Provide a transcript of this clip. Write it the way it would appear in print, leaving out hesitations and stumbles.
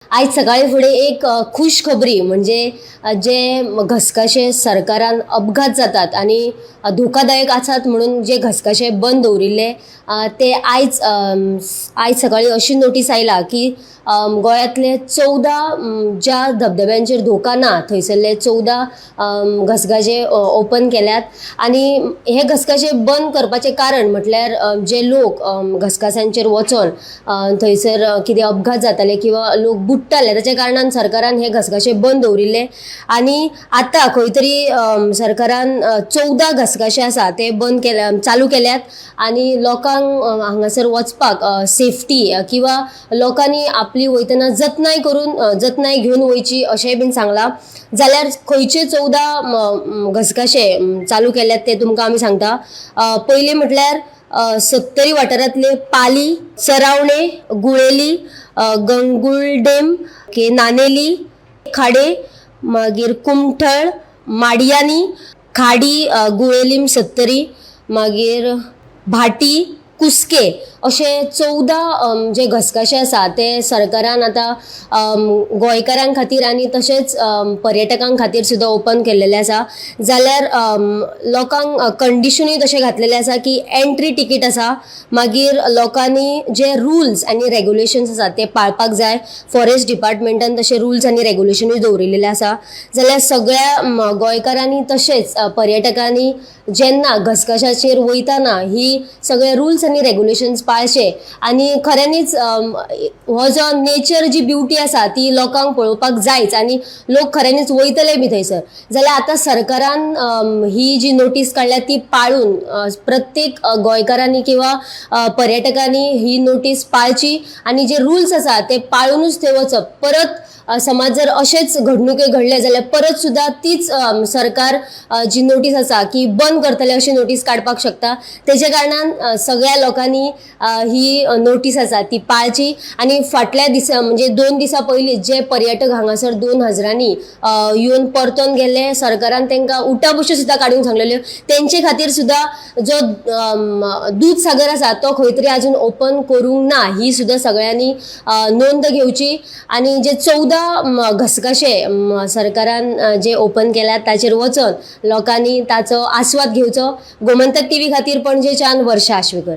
आयज सकाळी फुडें एक खूश खबरी म्हणजे जे घसघशे सरकारान अपघात जातात आनी धोकादायक आसात म्हणून जे घसघशे बंद दवरिल्ले ते आयज आयज सकाळी अशी नोटीस आयला की गोंयांतले 14 ज्या धबधब्यांचेर धोका ना थंयसरले 14 घसघशे ओपन केल्यात. आनी हे घसघशे बंद करपाचें कारण म्हटल्यार जे लोक घसघश्यांचेर वचोन थंयसर कितें अपघात जाताले किंवा लोक बुडटाले, ताच्या कारणान सरकारान हे घसघशे बंद दवरिल्ले. आनी आतां खंय तरी सरकारान 14 घसघशे आसा ते बंद केल्या, चालू केल्यात आनी लोकांक हांगासर वचपाक सेफ्टी किंवा लोकांनी आपली वयतना जतनाय करून जतनाय घेवन वयची अशेंय बीन सांगलां. जाल्यार खंयचे 14 घसघशे चालू केल्यात ते तुमकां आमी सांगता. पयलीं म्हटल्यार सत्तरी वाठारांतले पाली, सरावणे, गुळेली, गंगुलडेम, नानेली, खाडे, मागीर कुमठळ, माडियानी, खाडी, गुळेलीम सत्तरी, मागीर भाटी, कुस्के अशे 14 जे घसघशे आसा ते सरकारान आतां गोंयकारां खातीर आनी तशेंच पर्यटकां खातीर सुद्दां ओपन केल्लेले आसा. जाल्यार लोकांक कंडिशनूय तशें घातलेलें आसा की एंट्री तिकीट आसा, मागीर लोकांनी जे रुल्स आनी रेगुलेशन्स आसा ते पाळपाक जाय. फॉरेस्ट डिपार्टमेंटान तशे रुल्स आनी रेगुलेशनूय दवरिल्ले आसा. जाल्यार सगळ्या गोंयकारांनी तशेंच पर्यटकांनी जेन्ना घसघशाचेर वयतना ही सगळे रुल्स आनी रेगुलेशन्स पाळचे आनी खऱ्यांनीच हो जो नेचर जी ब्युटी आसा ती लोकांक पळोवपाक जायच आनी लोक खऱ्यांनीच वयतले बी थंयसर. जाल्यार आतां सरकारान ही जी नोटीस काडल्या ती पाळून प्रत्येक गोंयकारांनी किंवा पर्यटकांनी ही नोटीस पाळची आनी जे रुल्स आसा ते पाळुनूच थंय वचप. परत समाज जर अशेंच घडणुके घडले जाल्यार परत सुद्दां तीच सरकार जी नोटीस आसा की बंद करतले अशी नोटीस काडपाक शकता. तेजे कारणान सगळ्या लोकांनी ही नोटीस आसा ती पाळची. आनी फाटल्या दिसा म्हणजे 2 दिसां पयलीं जे पर्यटक हांगासर 2 हजारांनी येवन परतोन गेले, सरकारान तांकां उठाबशी सुद्दां काडूंक सांगलेल्यो. तेंचे खातीर सुद्दां जो दूदसागर आसा तो खंय तरी आजून ओपन करूंक ना ही सुद्दां सगळ्यांनी नोंद घेवची. आनी जे 14 घसघशे सरकारान जे ओपन केल्यात ताचेर वचोन लोकांनी ताचो आस्वाद घेवचो. गोमंतक टीव्ही खातीर पणजेच्यान वर्षा आश्वेकर.